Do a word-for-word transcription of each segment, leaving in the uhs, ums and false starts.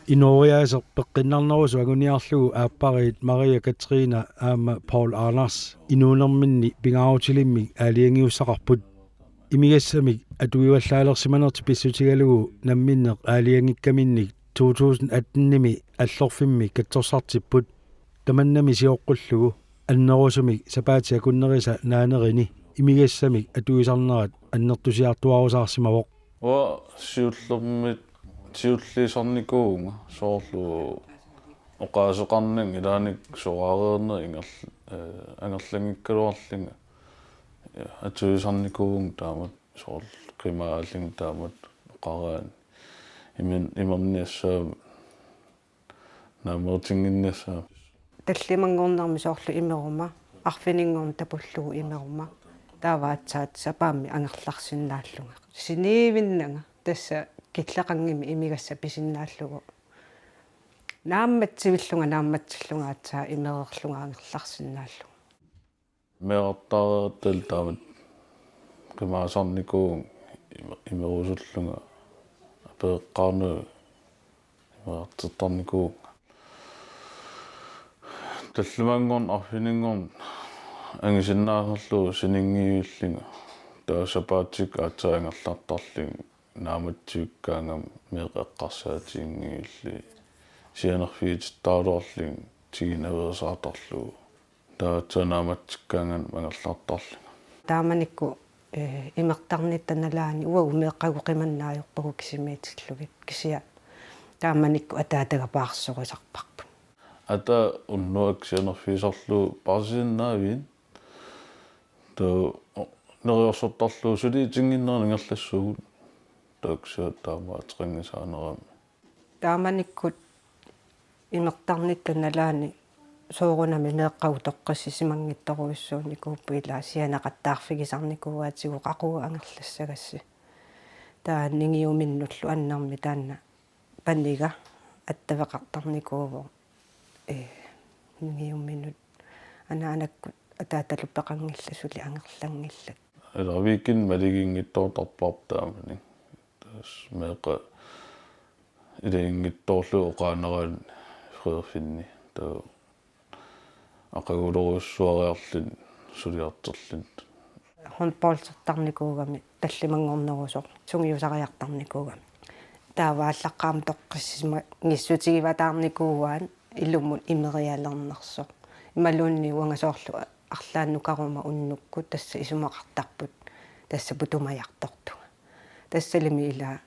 Inooriaaseq peqqinnarnerusoq anguniarlugu aappariit Maria Katrine aamma Poul Anders inuunerminni pingaarutilimmik aalajangiussaqarput. Imigassamik atuivallaalersimanertik pissutigalugu namminneq aalajangiikkaminnik to tusind atten-imi Allorfimmi katsorsartipput. Tamannami sioqqullugu annerusumik sapaatip akunnerisa naanerini imigassamik atuisarnerat annertusiartuaarusaarsimavoq. Uanga siullermik siulliisarnikuuvunga soorlu oqaaseqarninga ilaanni soraarneq ingerl-, eh, angerlanngikkaluarlunga. Ja, atuisarnikuuvunga taamatut soorlu qimaallunga taamatut oqaraanni. Imin-, imerniassaammat. Naammaatinnginniassaaq. Tallimanngornermi soorlu imeruma, arfininngorneq tapullugu imeruma, taava aatsaat sapaammi angerlarsinnaallunga. Siniivinnanga tassa killeqanngimmat imigassaq pisinnaallugu. Naammatsivillunga, naammatsillunga aatsaat imereerlunga angerlarsinnaallunga. Meerartaareeratta taamatut qimaasarnikuuvunga ime-, imerusullunga apereqqaarnagu imeerartertarnikuuvunga. Tallimanngorneq arfininngorneq angusinnaasarlugu sininngiivillunga. Taava sapaatip aatsaat angerlartarlunga naammatsivikkaangama meeqqat eqqarsaatiginngivillugit sianerfigitittaraluarlunga tiginaveersaartarlugu. Taava aatsaat naammatsikkaangama angerlartarlunga. Taamanikkut, eh, imertarnitta nalaani uagut meeqqagut qimannaajorpagut kisimiitillugit kisianni taamanikkut ataataga paarsorisarparput. Ataata unnuaq sianerfigisarlugu paarsisinnaavit? Taava neriorsortarlugu suli itinnginnerani ingerlassuugut. Taava kisianni taama ateqanngisaanerami. Taamanikkut imertarnitta nalaani soorunami meeqqagut toqqissisimanngitsorujussuunikuupput, ilaa sianeqattaarfigisarnikuuaatigut qaqugu angerlassagassi. Taava ningiuminnullu annermik taanna paniga attaveqartarnikuuvoq. Ee, ningiuminut anaanakkut ataatalu peqanngillat suli angerlanngillat. Ilaa weekend maluginngitsoortarparput taamani. Tassa meeqqat ilaginngitsoorlugit oqaannaraanni freerfinni. Taava aqagulorujussuariarluni suliartorluni. Håndboldertarnikuugami tallimanngornerusoq sungiusariartarnikuugami. Taava aallaqqaammut toqqissisimanngissutigivataarnikuuaat ilumut imerialernersoq. Imaluunniit uanga soorlu arlaannukaruma unnukkut tassa isumaqartarput tassa putumajartortunga. Tassalumi ilaa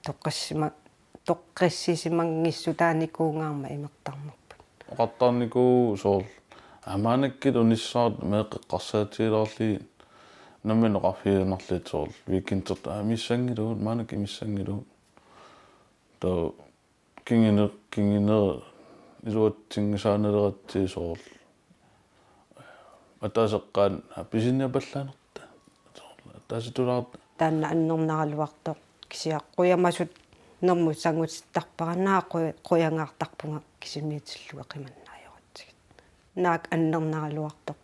toqqissima-, toqqissisimanngissuutaanikuungaarmat imertarnerput. Oqartarnikuuvoq soorlu: Aa, maannakkut unissaat meeqqat eqqarsaatigilaarlugit nammineq oqarfigiinnarluta soorlu weekendertut: Aa, imissanngilagut, maannakkut imissanngilagut. Taava kingune-, kingune iluatsinngissaaneratsigit soorlu ataaseq qanoq pisinniapallaanerta. Soorlu ataasittulaarta. Taanna annernaraluartoq kisianni qujamasunnermut sangutittarpara, naak quja-, qujangaartarpunga kisimiitillugit qimannaajoratsigit. Naak annernaraluartoq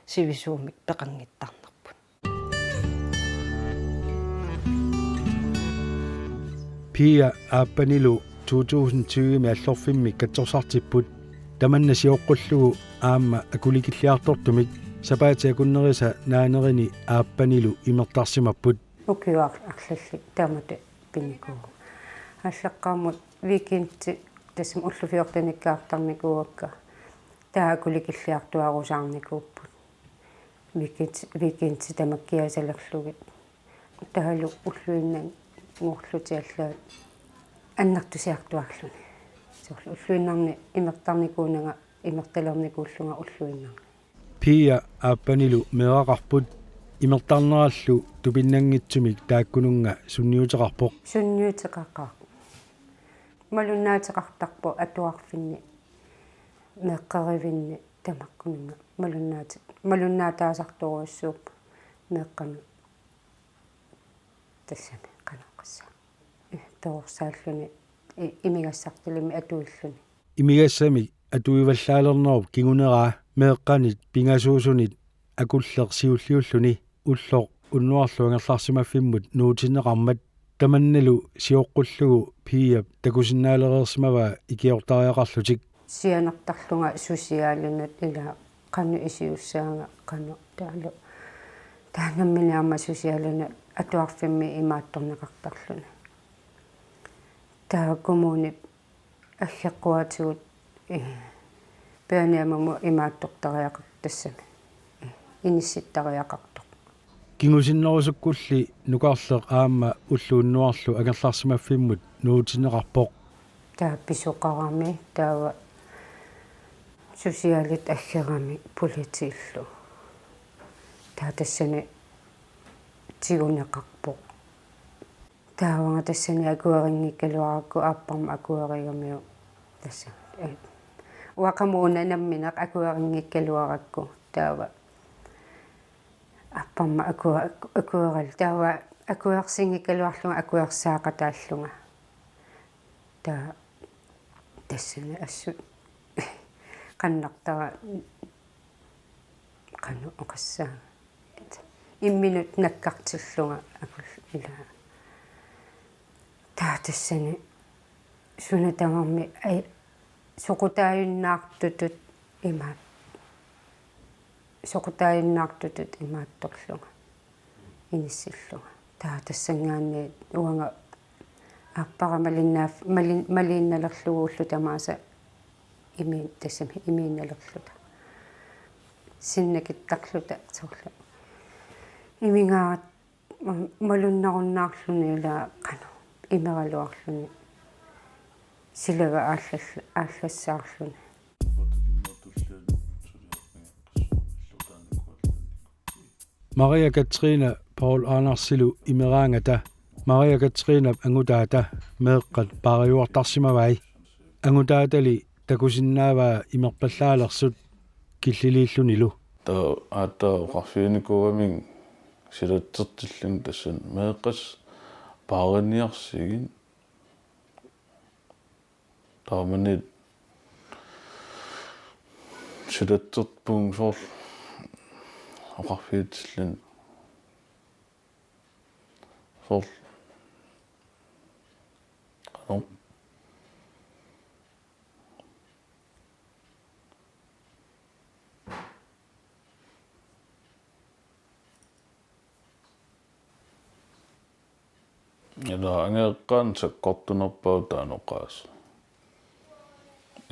sivisuumik peqanngittarnerput. Pia aappanilu to tusind tyve-mi Allorfimmi katsorsartipput. Tamanna sioqqullugu aamma akulikilliartortumik sapaatip akunnerisa naanerini aappanilu imertarsimapput. Ukiut arlallit taamatut pinikuuvugut. Aallaqqaammut weekendi tassami ullut fjortenikkaartarnikuuakka. Taava akulikilliartuaarusaarnikuupput. Weekend, weekendi tamakkiasalerlugit. Taavalu ulluinnanngorlutik allaat annertusiartuaarluni. Soorlu ulluinnarni imertarnikuunanga, imertalernikuullunga ulluinnarni. Pia aappanilu meeraqarput, imertarnerallu tupinnanngitsumik taakkununnga sunniuteqarpoq. Sunniuteqaqaaq. Malunnaateqartarpoq atuarfinni, meeqqerivinni tamakkununnga. Malunnaati-, malunnaataasartorujussuupput meeqqami. Tassami qanoq oqassaaq. Toorsaalluni i-, imigassartalimmik atuilluni. Imigassamik atuivallaalernerup kinguneraa meeqqanit pingasuusunit akulleq siulliulluni ulloq unnuarlu angerlarsimaffimmut nuutinneqarmat. Tamannalu sioqqullugu Piap takusinnaalereersimavaa ikiortariaqarlutik. Sianertarlunga susiaalinut ila qanoq isiussaanga qanoq taalu. Taannamminiarma susiaalinut atuarfimmi imaattorneqartarluni. Taava kommunip aggeqquatigut, eh, peaniamamut imaattortariaqartoq tassami. Eh, inissittariaqartoq. Kingusinnerusukkulli nukarleq aamma ulluunnuarlu angerlarsimaffimmut nuutinneqarpoq. Taava pisoqarami, taava susiaalit aggerami politiillu. Taava tassani tiguneqarpoq. Taavanga tassani akuerinngikkaluarakku aapparma akuerigamiuk tassa. Eh. Uanga qamuuna nammineq akuerinngikkaluarakku taava aapparma akue-, akueral-, taava akuersinngikkaluarlunga akuersaaqataallunga. Taava tassani assut qannartara qanoq oqassaanga. Imminut nakkartillunga akul ila. Taava tassani suna tamarmi ai soqutaajunnaartutut imaat. Soqutaajunnaartutut imaattorlunga. Inissillunga. Taava tassanngaanniit uanga aappara malinnaaf-, malin-, maliinnalerlugu ullut tamaasa imiin-, tassami imiinnalerluta. Sinnakittarluta soorlu. Imigaarat ma-, malunnarunnaarluni ila qanoq imeraluarluni. Silava aallall-, aallassaarluni. Maria Katrina Poul Andersilu imeraangata Maria Katrinap angutaata meeqqat paariuartarsimavai. Angutaatali takusinnaavaa imerpallaalersut killiliillunilu. Taava aatsaat oqarfiginikuugamiuk silatsertillunga tassani meeqqat paariniarsigit. Taamani silatserpunga soorlu oqarfigitillunga soorlu qanoq Ila angajoqqaanut sakkortunerpaavoq taanna oqaaseq.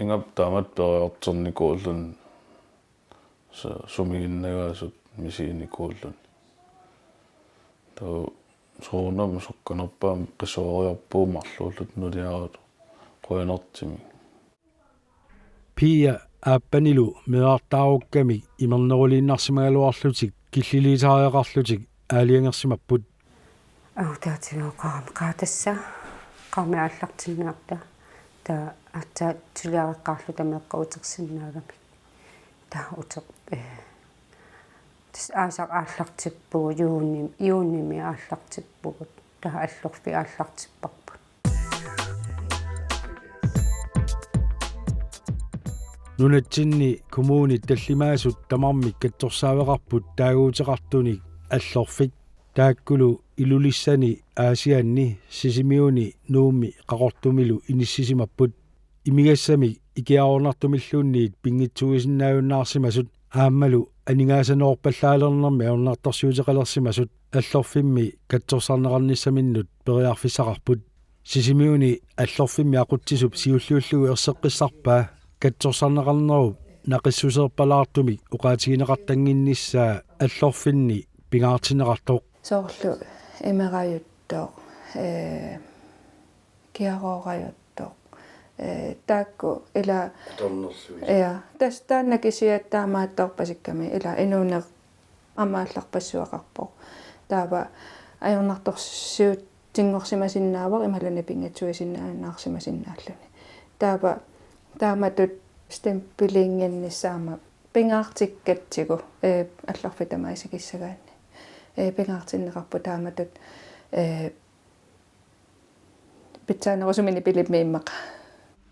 Ingammik taamatut periartornikuulluni su-, sumiginnagaasut misiginikuulluni. Taava soorunami sukkanerpaamik qisuariarpugut marluulluta nuliaraluta qujanartumik. Pia aappanilu meerartaarukkamik imerneruliinnarsimagaluarlutik killiliisariaqarlutik aalajangersimapput. Angutaatigut oqarami qaa tassa, qaami aallartinniarta, taava aatsaat suliareqqaarluta meeqqat utersinnaagamik. Taava uter-, eh, tassa aasaq aallartippugut, juuni, juunimi aallartippugut, taava allorfik aallartipparput. Nunatsinni kommunit tallimaasut tamarmik katsorsaaveqarput taaguuteqartunik allorfik. Taakkulu Ilulissani, Aasianni, Sisimiuni, Nuummi Qaqortumilu inissisimapput. Imigassamik ikiaroornartumilluunniit pinngitsuuisinnaajunnaarsimasut aammalu aningaasanoorpallaalernermi ajornartorsiuteqalersimasut allorfimmi katsorsarneqarnissaminnut periarfissaqarput. Sisimiuni allorfimmi aqutsisup siulliullugu erseqqissarpaa katsorsarneqarnerup naqissuseerpalaartumik oqaatigineqartannginnissaa allorfinni pingaartinneqartoq. Soorlu imerajuttoq, ee, kiaroorajuttoq, ee, taakku ila. Atornerlugit. Ja, tassa taanna kisiat taamaattoorpasikkami ila inuuneq aamma aallarpassuaqarpoq. Taava ajornartorsiutinngorsimasinnaavoq imaluunniit pinngitsuuisinnaajunnaarsimasinnaalluni. Taava taamatut stempelinnginnissaa aamma pingaartikkatsigu, ee, allorfik tamaat isikissagaanni. Ee, pingaartinneqarpoq taamatut, ee, pitsaanerusumik nipilimmik immaqa.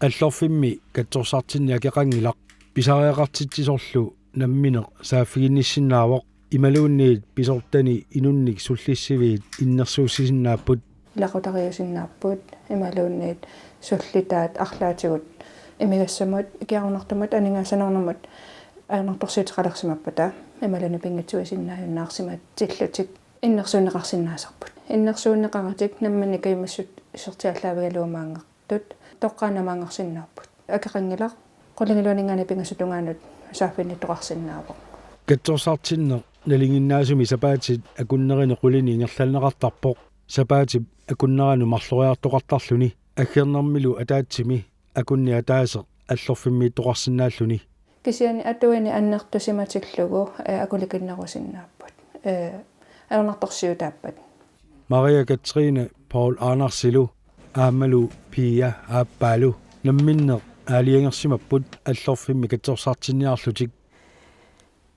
Allorfimmi katsorsartinni akeqanngilaq, pisariaqartitsisorlu nammineq saaffiginnissinnaavoq, imaluunniit pisortani inunnik sullissiviit innersuussisinnaapput. Ilaqutariusinnaapput imaluunniit sullitaat arlaatigut imigassamut ikiaroornartumut aningaasanornermut ajornartorsiuteqalersimappata imaluunniit pinngitsuisinnaajunnaarsimatillutik innersuunneqarsinnaasarput. Innersuunneqaratik namminneq kajumissusertiallaavigalugu maanngartut toqqaannaq maanngarsinnaapput. Akeqanngilaq qulingiluaninngaanniit pingasut tungaanut saaffiginnittoqarsinnaavoq. Katsorsartinneq nalinginnaasumik sapaatit akunnerini qulini ingerlanneqartarpoq. Sapaatip akunneranut marloriartoqartarluni aggernermilu ataatsimi akunneq ataaseq allorfimmiittoqarsinnaalluni. Kisianni atuineq annertusimatillugu, eh, akulikinnerusinnaapput. Eh, ajornartorsiutaappat. Maria Katrine Poul Andersilu aammalu Pia aappaalu namminneq aalajangersimapput allorfimmi katsorsartinniarlutik.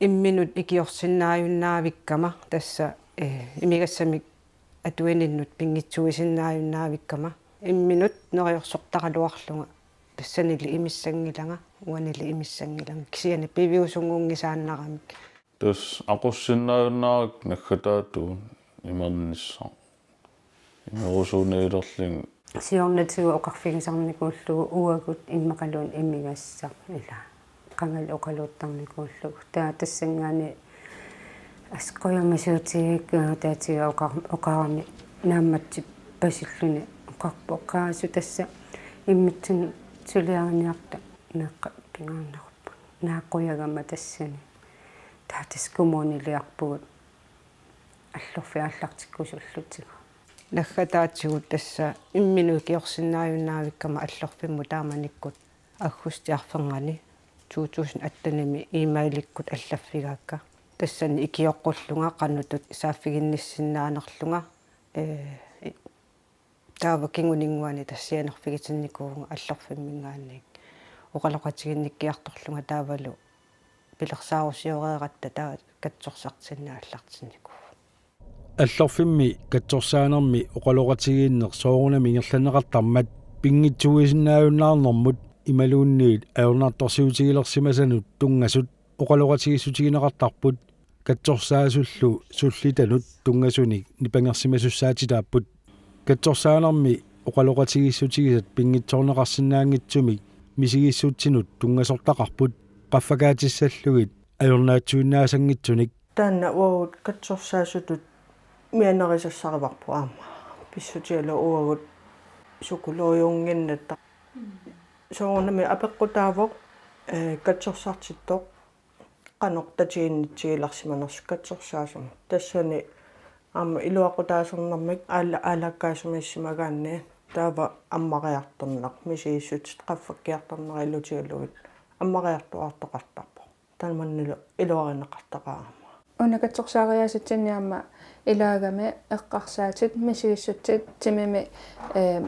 Imminut ikiorsinnaajunnavikkama tassa, eh, imigassamik atuininnut pinngitsuisinnaajunnavikkama imminut neriorsortaraluarlunga, tassanili imissanngilanga, uanili imissanngilanga, kisianni piviusunngunngisaannaramik. Tassa aqussinnaajunnaarakkit naggataatigut imernissaq. Imerusuunerulerlunga. Siornatigut oqarfigisarnikuullugu uagut immaqaluunniit imigassaq ila qangali oqaluuttarnikuullugu. Taava tassanngaanniit assut qujamasuutigigakkit taatiga oqar-, oqarami naammatsipasilluni oqarpoq: Qaa, suu tassa immitsinnut suliariniarta meeqqat pingaarnerput. Naaqqujagama tassani. Taava tassa kommuniliarpugut allorfik aallartikkusullutigu. Naggataatigut tassa imminut ikiorsinnaajunnavikkama allorfimmut taamanikkut aggustip arfernganni to tusind attenimi e-mailikkut allaffigaakka. Tassani ikioqqullunga qanoq ittut saaffiginnissinnaanerlunga, ee, i-, taava kinguninnguani tassa sianerfigitinnikuuvunga allorfimminngaanniit oqaloqatiginnikkiartorlunga taavalu pilersaarusioreeratta taava katsorsartinneq aallartinnikuuvoq. Allorfimmi katsorsaanermi oqaloqatigiinneq soorunami ingerlanneqartarmat pinngitsuuisinnaajunnaarnermut imaluunniit ajornartorsiutigilersimasanut tunngasut oqaloqatigiissutigineqartarput, katsorsaasullu sullitanut tunngasunik nipangersimasussaatitaapput. Katsorsaanermi oqaloqatigiissutigisat pinngitsoorneqarsinnaanngitsumik misigissutsinut tunngasortaqarput, qaffakaatissallugit ajornaatsuinnaassanngitsunik. Taanna uagut katsorsaasutut mianerisassarivarput aamma. Pissutigalugu uagut psykologiunnginnatta. Soorunami apeqqutaavoq, ee, katsorsartittoq qanoq tatiginnitsigilersimanersut katsorsaasumut. Tassani aamma iluaqutaasornermik aala-, aalakkaasumiissimagaanni taava ammariartorneq, misigissutsit qaffakkiartornerat ilutigalugit ammariartuaartoqartarpoq. Tamannalu iluarineqartaqaaq aamma. Una katsorsaariaasatsinni aamma ilaagami eqqarsaatit, misigissutsit, timimi, ee,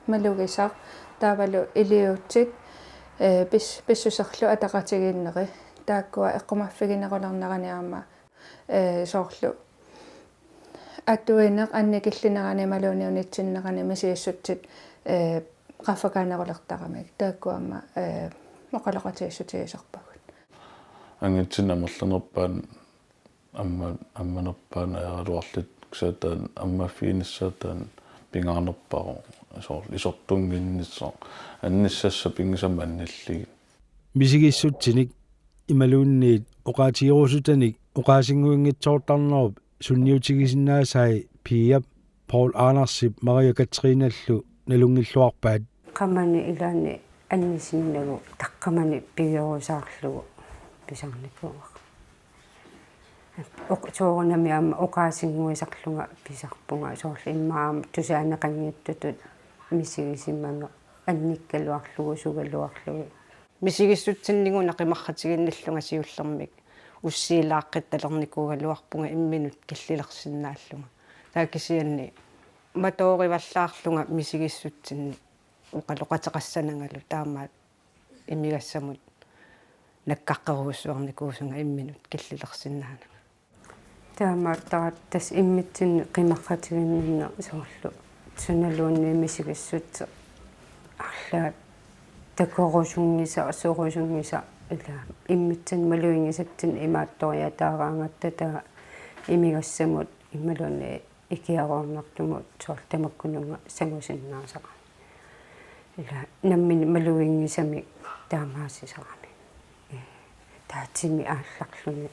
malugisaq, taavalu iliuutsit, ee, pis-, pissuserlu ataqatigiinneri. Taakkua eqqumaffiginerulernerani aamma, ee, soorlu atuineq annikillinerani imaluunniit unitsinnerani misigissutsit, ee, qaffakaanerulertaramik. Taakkua aamma, ee, oqaloqatigiissutigisarpagut. Angitsinnut amerlanerpaat amma-, ammanerpaat najaraluarlutik, kisianni taanna ammaffiginissaa taanna pingaarnerpaavoq, soorlu isertunnginnissaq, annissassat pigisamik annillugit. Misigissutsinik imaluunniit oqaatigerusutanik oqaasinnguinngitsoortarnerup sunniutigisinnaasai Piap Poul Andersip Maria Katrinallu nalunngilluarpaat. Qamani ilaanni annisinnagu taqqamani pigerusaarlugu pisarnikuuara. Oq-, soorunami aamma oqaasinnguisarlunga pisarpunga, soorlu immaqa aamma tusaaneqanngitsutut misigisimanga annikkaluarlugu sugaluarlugit. Misigissutsinnik una qimarratiginnillunga siullermik ussiilaaqqitalernikuugaluarpunga imminut killilersinnaallunga. Taava kisianni matoorivallaarlunga misigissutsinnik oqaloqateqassanangalu taamaat imigassamut nakkaqqerujussuarnikuusunga imminut killilersinnaananga. Taamaattaratta tassa immitsinnut qimarratiginninneq soorlu sunaluunniit misigissutsit arlaat takorusunngisaq, sorusunngisaq, ila immitsinnut maluginngisatsinnik imaattoriataaraangatta taava imigassamut imaluunniit Ikiaroornartumut soorlu tamakkununnga sangusinnaasarami. Ila nammineq maluginngisamik taamaasisarami. Ee, taava timi aallarluni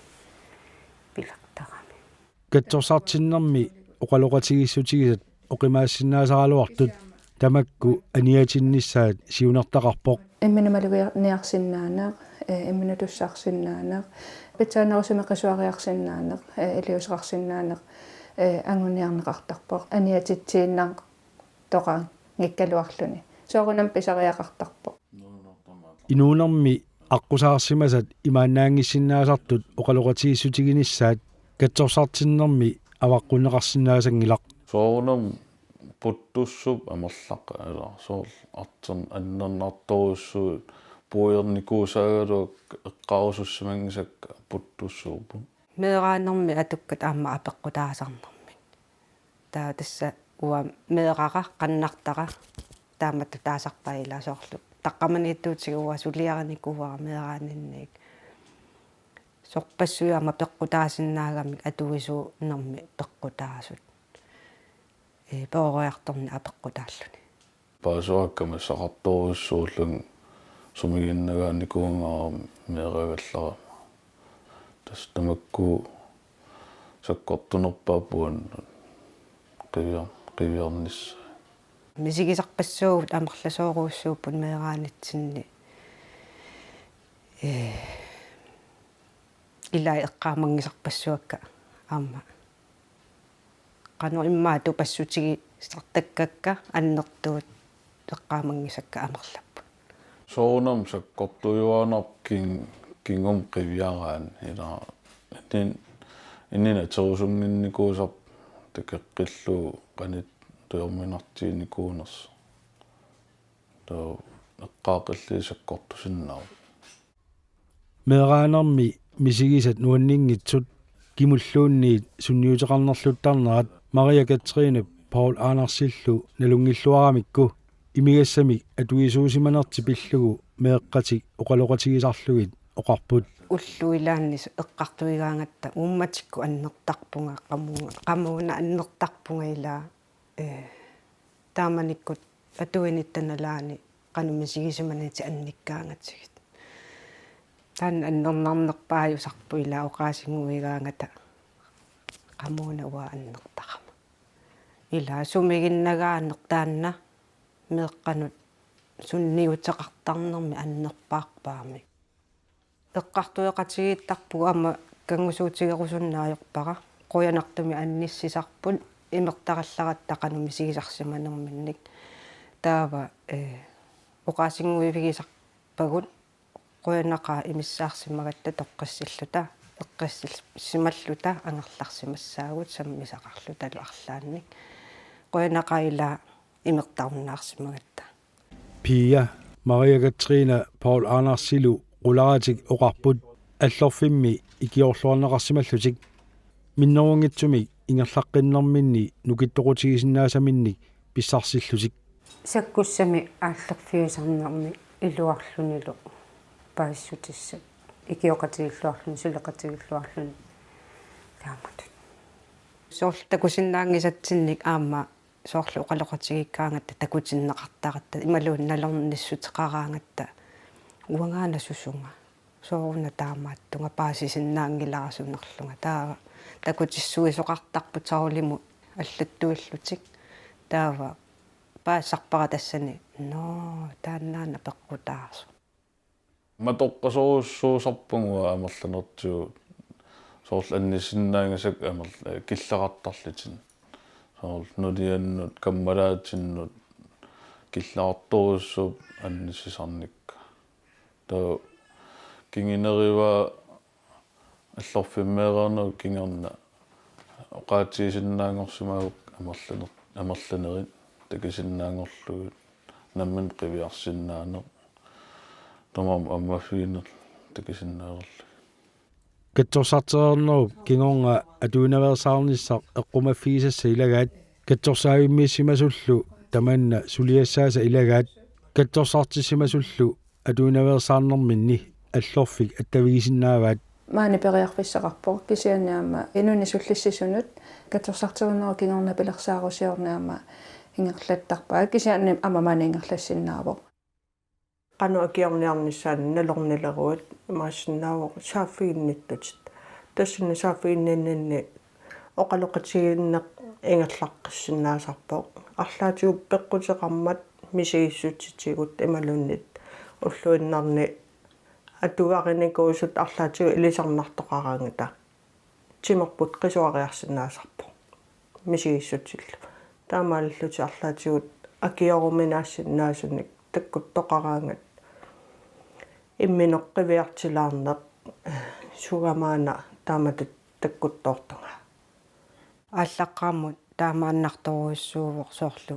pilertarami. Katsorsartinnermi oqaloqatigiissutigisat oqimaassinnaasaraluartut tamakku aniatinnissaat siunertaqarpoq. Imminut malugiarsinnaaneq, ee, imminut tussarsinnaaneq, pitsaanerusumik qisuariarsinnaaneq, ee, iliuuseqarsinnaaneq, ee, anguniarneqartarpoq, aniatitsiinnartoqanngikkaluarluni. Soorunami pisariaqartarpoq. Inuunermi aqqusaarsimasat imaannaanngissinnaasartut oqaloqatigiissutiginissaat katsorsartinnermi avaqqunneqarsinnaasanngilaq. Soorunami puttussuup amerlaqaat, ila soorlu artorn-, annernartorujussuit puigornikuusaagaluakka eqqaarusussimanngisakka puttussuupput. Meeraanermi atukkat aamma apeqqutaasarnermik. Taava tassa uanga meerara qannartara taamatut taasarpaat, ila soorlu taqqamaniittuutigut uanga suliarinikuuara meeraaninniit. Sorpassuit aamma peqqutaasinnaagamik atuisuunermi peqqutaasut. Ee, peroriartorneq apeqqutaalluni. Paasivara kammassaqartorujussuullunga sumiginnagaanikuunngarami meeragallarama. Tassa tamakku sakkortunerpaat puannut qiviar-, qiviarnissaat. Misigisarpassuagut amerlasoorujussuupput meeraanitsinni. Ee, ilai eqqaamanngisarpassuakka aamma. Qanoq immaqa tupassutigisartakkakka annertuut eqqaamanngisakka amerlapput. Soorunami sakkortujuaannarpoq kin-, kingumut qiviaraanni, ila inin-, ininni aterusunnginnikuusarpoq takoqqillugu qanoq tujorminartiginikuunersoq. Taava eqqaaqqillugit sakkortusinnaavoq. Meeraanermi misigisat nuanninngitsut kimulluunniit sunniuteqarnerluttarnerat Maria Katrine Poul Andersillu nalunngilluaramikku imigassamik atuisuusimanertik pillugu meeqqatik oqaloqatigisarlugit oqarput. Ullut ilaanni eqqartuigaangatta uummatikkut annertarpunga, qamuuna, qamuuna annertarpunga, ila, ee, taamanikkut atuinitta nalaani qanoq misigisimanitik annikkaangatigit. Taanna annernarnerpaajusarpoq, ila oqaasinnguigaangata qamuuna uanga annertarama. Ila sumiginnagaaneq taanna meeqqanut sunniuteqartarnermi annerpaarpaamik. Eqqartueqatigiittarpugut aamma kanngusuutigerusunneq ajorpara. Qujanartumik anissisarput imertarallaratta qanoq misigisarsimanerminnik. Taava, ee, oqaasinnguivigisarpagut qujanaqaaq imissaarsimagatta toqqissilluta, eqqissisimalluta angerlarsimassaagut sammisaqarlutalu arlaannik. Qujanaqaaq ila imertarunnaarsimagatta. Pia, Maria Katrine Poul Andersilu qularatik oqarput Allorfimmi ikiorluarneqarsimallutik. Minnerunngitsumik ingerlaqqinnerminni nukittoqutigisinnaasaminnik pissarsillutik. Sakkussamik aallerfiusarnermi iluarlunilu paasissutissat ikioqatigiilluarluni, suleqatigiilluarluni taamatut. Soorlu takusinnaanngisatsinnik aamma soorlu oqaloqatigiikkaangatta takutinneqartaratta imaluunniit nalornissuteqaraangatta uangaana susunga. Sooruna taamaattunga paasisinnaanngilara sunerlunga. Taava takutissuisoqartarput Saulimut allattuillutik. Taava paasisarpara tassani: Nå, taannaana peqqutaasoq. Matoqqasorujussuusarpunga amerlanertigut soorlu annisinnaanngisakka amerl-, killeqartarlutik. Soorlu nuliannut, kammalaatinnut killeqartorujussuupput annisisarnikka. Taava kingunerivaa Allorfimmeeraanerup kingorna oqaatigisinnaanngorsimagukku amerlaner-, amerlanerit takusinnaanngorlugit nammineq qiviarsinnaaneq. Tamarmik ammaffigineq takusinnaalerlugit. Katsorsartereernerup kingorna atuinaveersaarnissaq eqqumaffigisassat ilagaat, katsorsaavimmiissimasullu tamanna suliassaasa ilagaat, katsorsartissimasullu atuinaveersaarnerminni Allorfik attavigisinnaavaat. Maani periarfissaqarpoq kisianni aamma inunnik sullissisunut katsorsarterinerup kingorna pilersaarusiorneq aamma ingerlattarpaa kisianni aamma maani ingerlassinnaavoq. Qanoq akiorniarnissaannik nalornileruit imaassinnaavoq saaffiginnittutit. Tassani saaffiginninninni oqaloqatigiinneq ingerlaqqissinnaasarpoq. Arlaatigut peqquteqarmat misigissutitigut imaluunniit ulluinnarni atugarinikuusut arlaatigut ilisarnartoqaraangata timerput qisuariarsinnaasarpoq misigissutillu. Taamaalillutik arlaatigut akioruminaassinnaasunik takkuttoqaraangat imminut qiviartilaarneq sugamaana taamatut takkuttoortunga. Aallaqqaammut taamaannartorujussuuvoq soorlu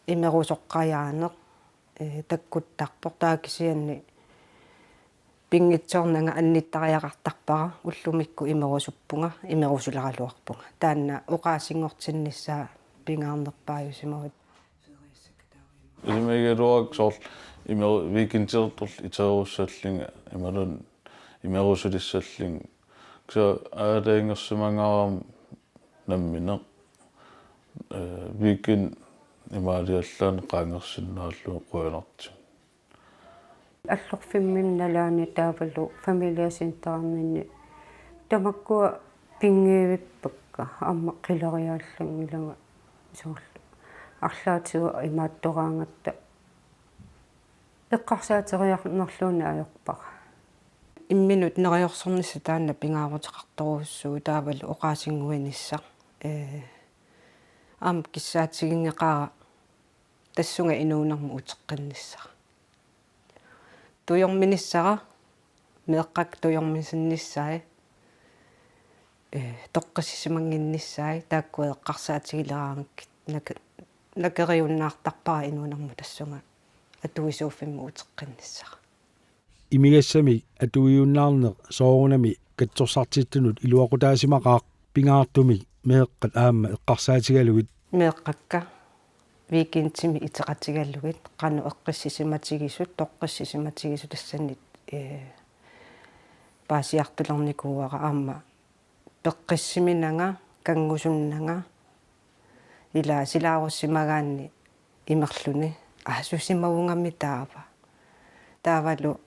imerusoqqajaaneq, ee, takkuttarpoq taava kisianni pinngitsoornanga annittariaqartarpara ullumikkut imerusuppunga, imerusuleraluarpunga. Taanna oqaasinngortinnissaa pingaarnerpaajusimavoq. Isumagigaluarakku soorlu imeru-, weekendilertorlu iterussallunga imaluunniit imerusulissallunga. Kisianni aalajangersimagaangama nammineq, ee, weekend imaaliallaannaq qaangersinnaallugu qujanartumik. Allorfimminni nalaani taavalu familiecenteriminni tamakkua pinngivippakka aamma qileriaallanngilanga soorlu arlaatigut imaattoraangatta eqqarsaateriarnerluunniit ajorpara. Imminut neriorsornissaq taanna pingaaruteqartorujussuuvoq taavalu oqaasinnguinissaq. Ee, aamma kissaatiginngeqaara tassunga inuunermut uteqqinnissara. Tujorminissara, meeqqakka tujormisinnissaat, ee, toqqissisimannginnissaat, taakkua eqqarsaatigileraangakkit, nak-, nakeriunnaartarpara inuunermut tassunga atuisuuffimmut uteqqinnissara. Imigassamik atuiunnaarneq soorunami katsorsartittunut iluaqutaasimaqaaq pingaartumik meeqqat aamma eqqarsaatigalugit. Meeqqakka weekendimi iteqatigalugit qanoq eqqissisimatigisut, toqqissisimatigisut tassani, ee, paasiartulernikuuara aamma peqqissiminanga, kanngusunnanga, ila silaarussimagaanni imerluni, aa, susimavungami taava. Taavalu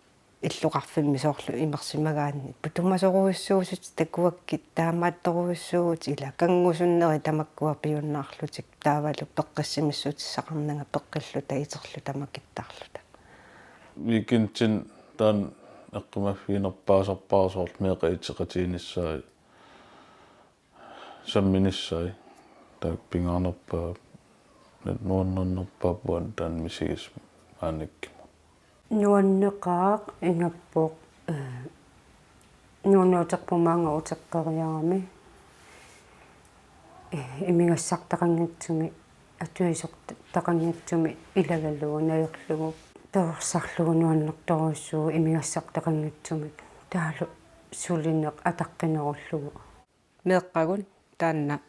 illoqarfimmi soorlu imersimagaanni putumasorujussuusutit takuakkit taamaattorujussuuvutit ila kanngusunneri tamakkua piunnaarlutik taavalu peqqissimissutissaqarnanga peqqilluta iterluta makittarluta. Weekendimi taanna eqqumaffiginerpaasarpara soorlu meeqqat iteqatiginissaat samminissaat, taakku pingaarnerpaat, nuannernerpaat puani taanna misigisumik aanikkumut. Nuanneqaaq, ingappoq, ee, nuannuuterput maanga uteqqeriarami, ee, imigassartaqanngitsumik, atuisortaqanngitsumik ilagalugu najorlugu. Perorsarlugu nuannertorujussuuvoq imigassartaqanngitsumik. Taavalu sulineq ataqqinerullugu. Meeqqagut taanna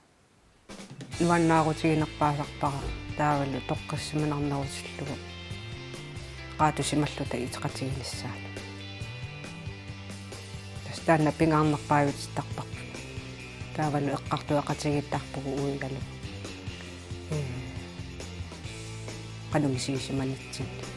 nuannaarutiginerpaasarpara taavalu toqqissimanarnerutillugu qaatusimalluta iteqatiginissaanut. Tassa taanna pingaarnerpaajutittarparput. Taavalu eqqartueqatigiittarpugut uigalu. Ee, qanoq misigisimanitsinnik.